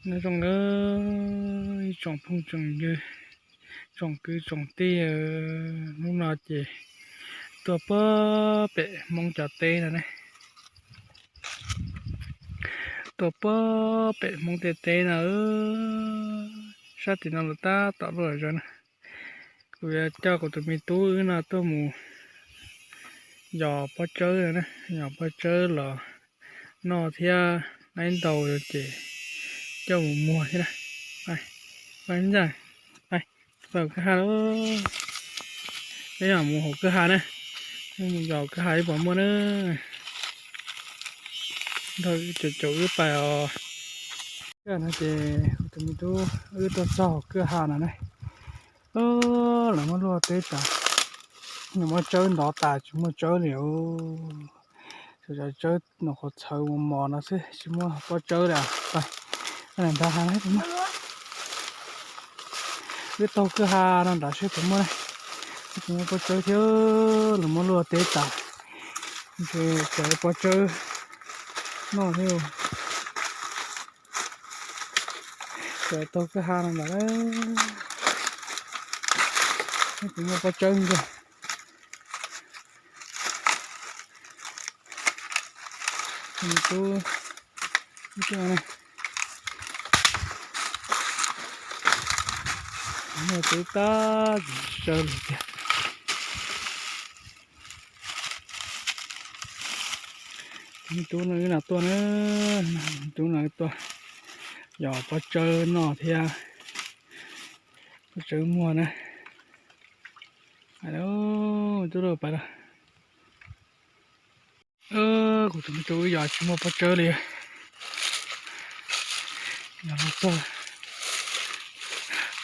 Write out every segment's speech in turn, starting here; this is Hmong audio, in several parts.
Nyob zoo nawb ib tsoom phooj tsoom ywg, tsoom kwv tsoom tij, hnub no ces tuaj puag pem Hmoob cov teb no ne, tuaj puag pem Hmoob tej teb no, sab tim no los tab tom luaj zog na. Kuv yuav coj kuv tus me tub wb no tuaj mus yos pob tsawb no na, yos pob tsawb los noj thiab, laib ntau ces coj mus muag thiab na. Pab ntag, pab kwj ha, peb yog mus hauv kwj ha na, mus yos kwj ha ib puas muaj na. Nrog caum caum wb pais os. Kwj ha no ces kuv tus me tub wb tuaj txog kwj ha no ne. Lawv muab luaj teb tas, nws muab tsawb ntov tas tsis muaj tsawb li os. Tsawb no qhov txhawv mos mos no xwb tsis muaj pob tsawb li. Nrad ha, wb taug kwj ha no nrad seb puas muaj, puas muaj pob tsawb thiab. Lawv muab luaj teb tas, ntshe cov pob tsawb noj thiab. Cov taug kwj ha no nrad, puas muaj pob tsawb nkaus. Tub, muaj teb tab tsis tsawb li tiag. Tub no wb no tuaj na, tub no tuaj yos pob tsawb noj thiab, pob tsawb muag na. Tub, pais lawm. Kuv tus me tub wb yos tsis muaj pob tsawb li. Yos los txog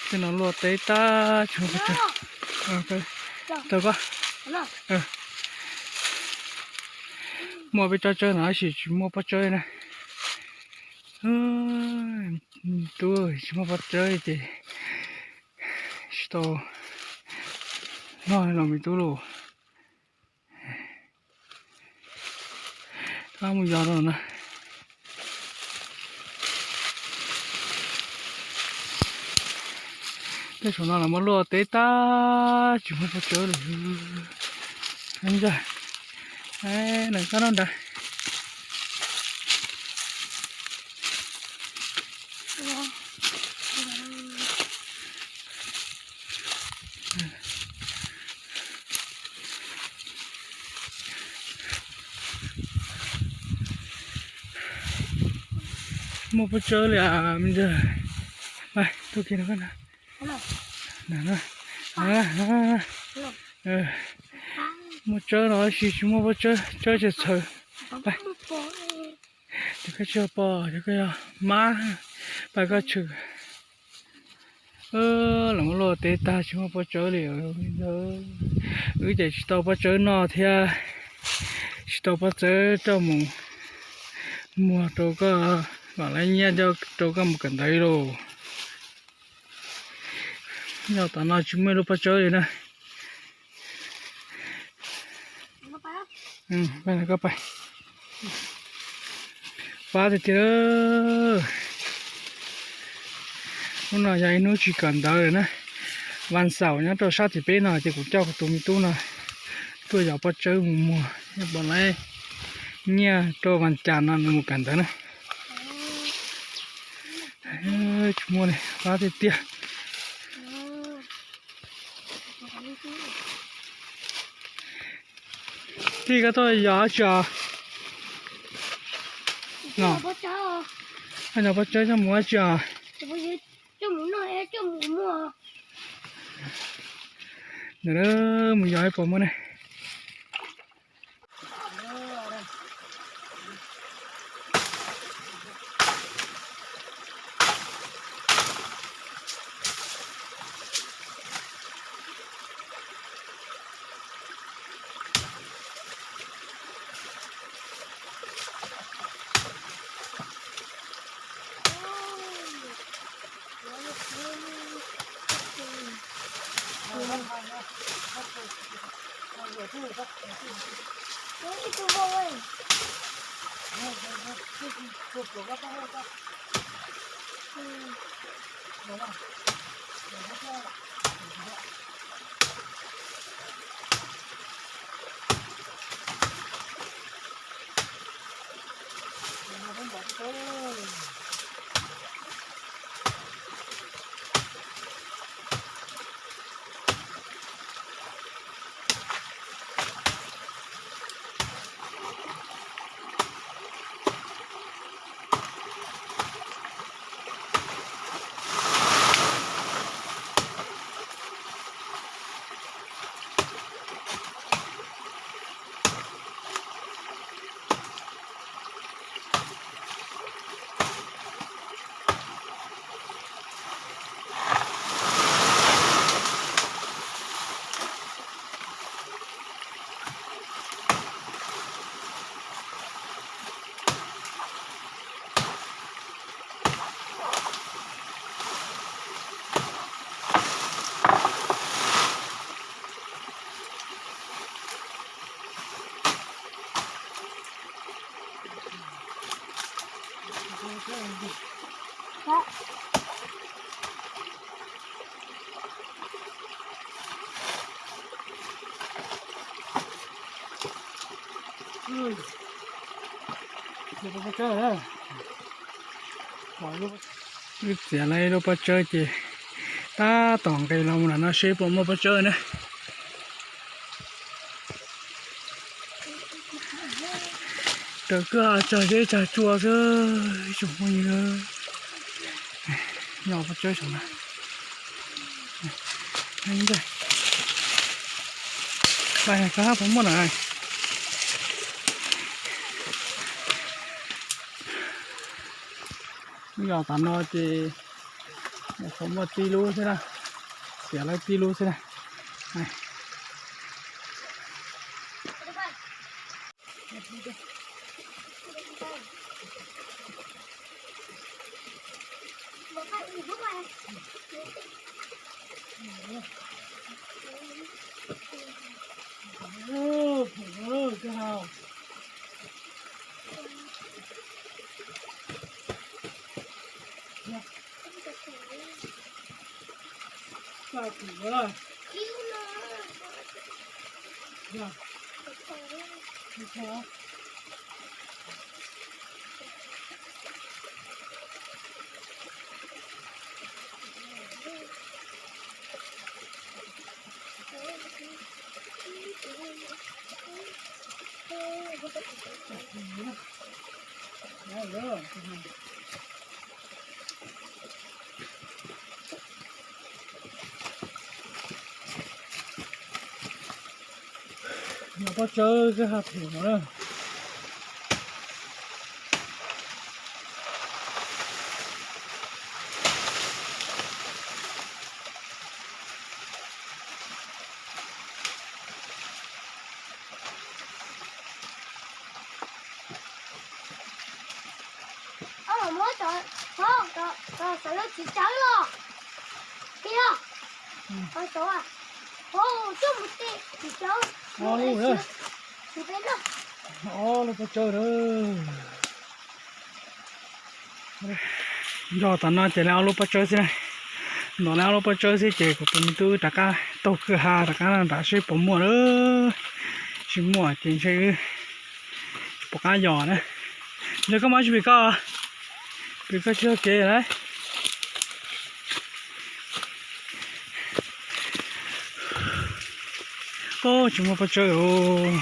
tej no luaj teb tag tsis muaj pob tsawb. Tau koj, muaj peb tsob tsawb no tab sis tsis muaj pob tsawb na. Tub tsis muaj pob tsawb ces tsis tau noj los me tub lauj. Mus yos no na. Tej saum no los muab luaj teb tag tsis muaj pob tsawb li. Ntag, nws kab noj nrad. Muaj pob tsawb li me ntxawg. Tuaj kiag no. Muaj tsawb no tab sis tsis muaj pob tsawb, tsawb tsis txhawv. Cov koj tsis yog pom, cov koj yog mab, pab koj tshwm. Los muab luaj teb tag tsis muaj pob tsawb li. Wb ces tsis tau pob tsawb noj thiab, tsis tau pob tsawb coj mus muag rau koj, kom lawv nyiaj rau koj mus kawm ntawv lauj. Nyob tom no tsis muaj lub pob tsawb li na. Pab tiag tiag. Hnub no yog ib hnub tsis kawm ntawv lawm na. Vas xaum nyob rau sab tim peb no ces kuv coj kuv tus me tub no tuaj yos pob tsawb mus muag, pom lawv nyiaj rau vas cas no nws mus kawm ntawv na. Tsis muaj li, pab tiag tiag. Tij, koj tuaj yos dab tsi os? Koj yos pob tsawb coj mus dab tsi os? Ntawm mus yos ib puas muaj ne. Wb txiav lawm ib lub pob tsawb ces tab tom nqis los mus nram no seb puas muaj pob tsawb na. Raws kwj ha tsag zeb tsag tsua xwb tsoom phooj ywg. Nyob pob tsawb saum no. Pab koj puas muaj na. Yog tas no ces nyuam qhuav muaj tib lub xwb na, txiav lawm tib lub xwb na. Nyob pob tsawb xwb ha phem no na. Ob lub pob tsawb na. Nyob tas no ces lawv ob lub pob tsawb xwb na. Ntov lawv ob lub pob tsawb xwb ces kuv tus me tub rov qab taug kwj ha rov qab nram seb puas muaj na. Tsis muaj ces ntshe wb tsis pom qab yos na. Ntshe koj mas tsis pom koj, pom koj tsis yog kev lawm. Tsis muaj pob tsawb.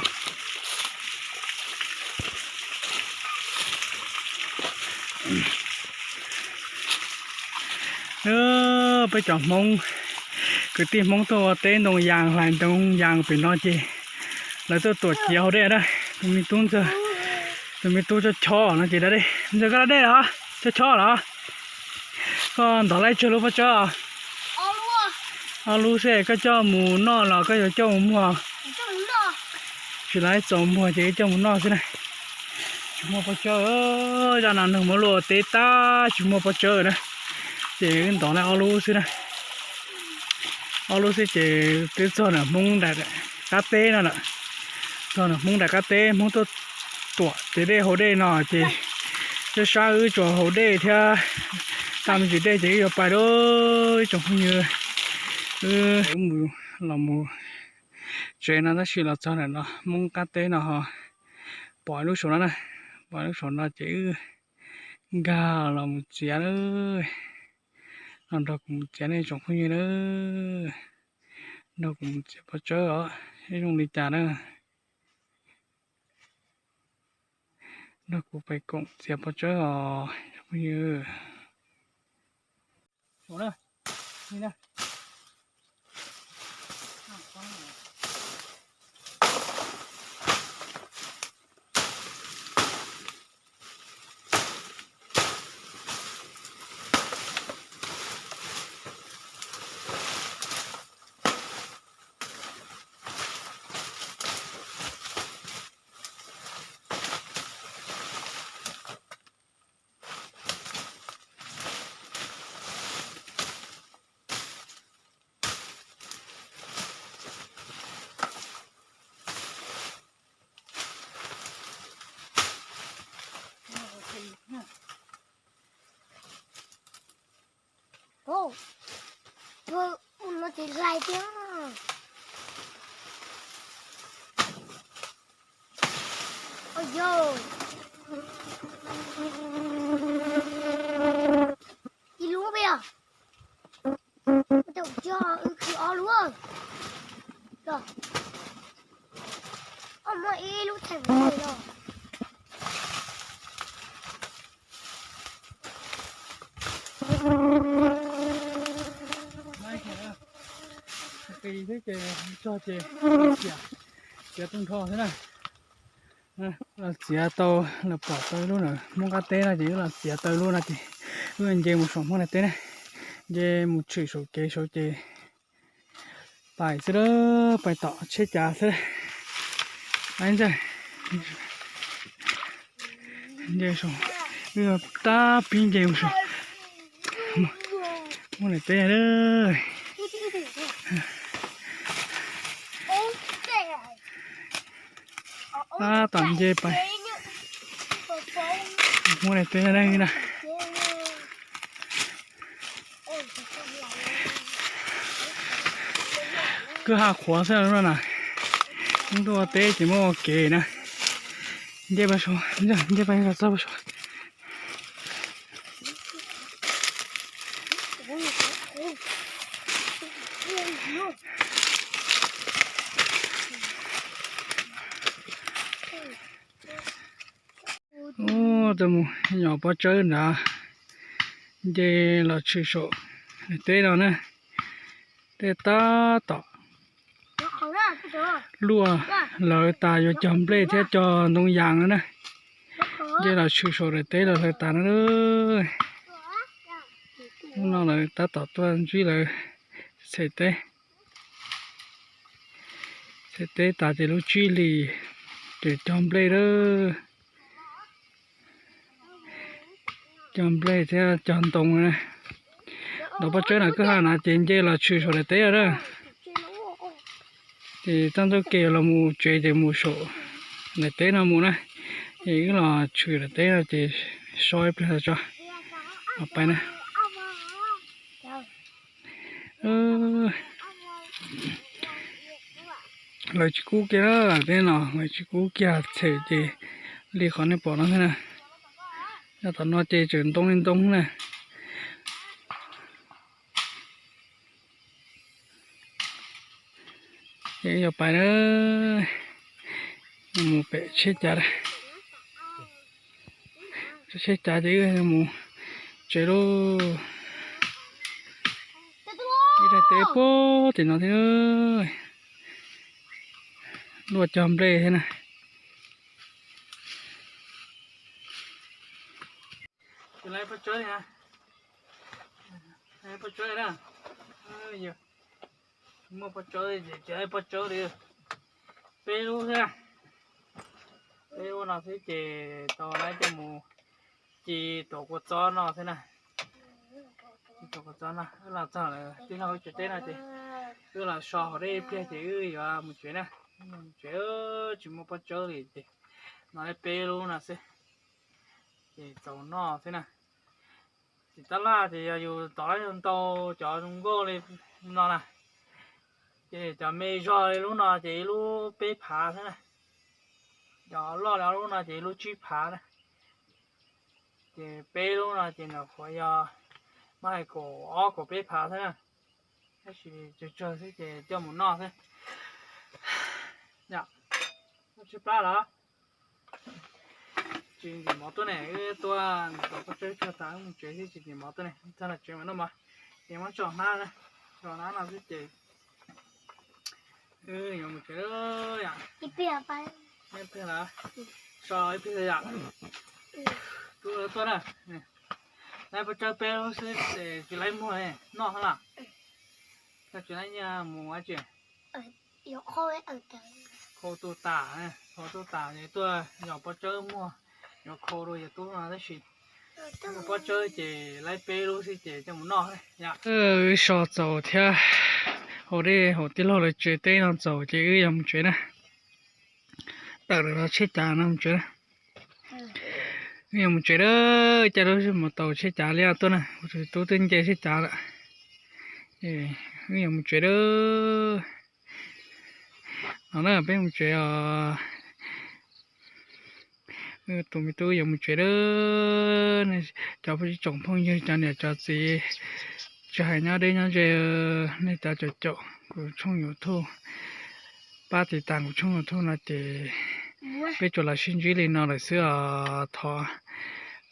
Peb cov Hmoob, kwv tij Hmoob tuaj ua teb ntoo yas hlais ntoo yas pem no ces lawv tuaj tuam ciav hauv dej na. Tus me tub ntxawg, tus me tub chob chob no ces da dej. Ntxawg koj da dej los? Chob chob los? Koj ntov lawm tsawg lub pob tsawb? Ob lub xwb, koj coj mus noj los koj yuav coj mus muag? Tsis lawv txaus muag ces coj mus noj xwb na. Tsis muaj pob tsawb, zaj no neeg muab luaj teb tag tsis muaj pob tsawb na. Ces wb ntov lawm ob lub xwb na. Ob lub xwb ces twb txog nram Hmoob nram qab teb no lawm. Txog nram Hmoob nram qab teb, Hmoob tuaj tuam ciav dej hauv dej no ces sab sab wb tsuas haus dej thiab Tag me ntsis dej ces wb yuav pais lawm ib tsoom phooj ywg. Wb mus los mus tsev no tab sis los txog ntawm no Hmoob qab teb no ho pom lub saum no na, pom lub saum no ces wb nkag los mus txiav lawm. Los nrog kuv mus txiav ne tsoom phooj ywg na, nrog kuv mus txiav pob tsawb os, seb zoo li cas na. Nrog kuv pais koom txiav pob tsawb os phooj ywg. Tus no ces hlais tiag. Yog ib lub peb os. Tab sis wb khwv ob lub. Yog, muaj ib lub theem los. Qis xwb ces txog ces txiav, txiav tag nrho xwb na. Los txiav tau, los pom tau lub na, Hmoob qab teb no ces wb los txiav tau lub no ces wb nce mus saum Hmoob Nais teb na, nce mus tshwm saum kev saud ces pais xwb, pais tom tsheb cav xwb. Ntxawg, nce saum, wb tab pib nce mus saum Hmoob Nais teb na. Tab tom nce pais Hmoob Nais teb na. Kwj ha qhuav xwb no na, ntuj teb ces muaj ua kev na. Nce pais saud, nce pais kom txog pais saud. Ub, tuaj mus nyom pob tsawb nrad, nce los tshwm saum teb no na. Tej tab tom luaj lawv tas yuav cog nplej thiab cog ntoo yas no na. Nce los tshwm saum daim teb los lawv tas no. Hnub no lawv tab tom tuaj ntsib lawv txhem teb. Txhem teb tas ces lub tsib hlis ces cog nplej lawm. Cog nplej thiab cog ntoo na. Ntov pob tsawb no kwj ha na ces nce los tshwm saum daim teb lawm na. Ces txoj ntxuj kev los mus tsev ces mus saum daim teb no mus na. Ces wb los tshwm daim teb no ces so ib pliag tso, los pais na. Lawv tsis kub kiag na, tej no lawv tsis kub kiag, txhem ces li qhov nej pom no xwb na. Nyob tom no ces tseem ntoo li ntoo na. Ces wb yuav pais na, mus pem tsheb cav, tsheb cav ces wb mus tsev lauj. Ib daim teb puag tim no thiab, luaj cog nplej thiab na. Lawv pob tsawb, pob tsawb na, muaj pob tsawb ces tsis pob tsawb li, peb lub xwb, peb lub no xwb ces tau lawv coj mus ci tuam kua txob no xwb na. Ci tuam kua txob no, wb los txog lawm, tib no wb tsev teb no ces wb los so hauv deb ib pliag ces wb yuav mus tsev na. Mus tsev, tsis muaj pob tsawb li ces no peb lub no xwb, ces txaus noj xwb na. Tim tab laj ces yog yus tom lab yog ntau cov zoo nkauj li no na, ces cov me zog li lub no ces ib lub peb phav xwb na, cov loj li ob lub no ces ib lub tsib phav na, ces peb lub no ces nyuam qhuav yog muaj hais kaum ob kaum peb phav xwb na, tab sis tsawg tsawg xwb ces coj mus noj xwb. Yom, tsib plab los? Tsis ntim mov tuaj ne, wb tuaj tom pov tsawb tsuag tas wb mus tsev xwb tsis ntim mov tuaj ne, txog tom tsev mas noj mov, ces muab tso hnab, tso hnab no xwb ces wb yuav mus tsev lawm yom. Ib pliag los, so ib pliag yom. Tub tuaj na, laib pov tsawb peb lub xwb ces tsis laib muag noj hab los? Koj tsis laib nyiaj mus ua tsi? Khau tuaj tas, khau tuaj tas es tuaj yos pov tsawb muag, yuav khau rau yawg tub no tab sis muaj pov tsawb ces laib peb lub xwb ces coj mus noj yom. Wb so txaus thiab, haus dej haus tij laug lawv tsev teb no txaus ces wb yuav mus tsev na. Tawm lawm los Tsheb Cav no mus tsev na. Wb yuav mus tsev lawm, caij lub mus tau Tsheb Cav liab tuaj na, kuv tus tub twb nce Tsheb Cav lawm. Wb yuav mus tsev lawm. No na peb mus tsev os. Tus me tub yuav mus tsev lawm. Cov tsoom phooj ywg cov niam cov txiv, tsis hais nyob deb nyob ze, nej cov caum caum kuv tshooj YouTube, pab tiv tas kuv tshooj YouTube no ces peb tsuas los sib ntsib li no lawm xwb os. Thov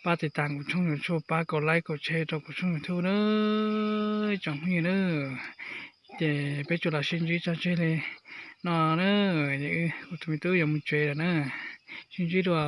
pab tiv tas kuv tshooj YouTube, pab kaum like kaum share rau kuv tshooj YouTube na, tsoom phooj ywg na. Ces peb tsuas los sib ntsib tso tseg li no na, kuv tus me tub yuav mus tsev lawm na, sib ntsib dua.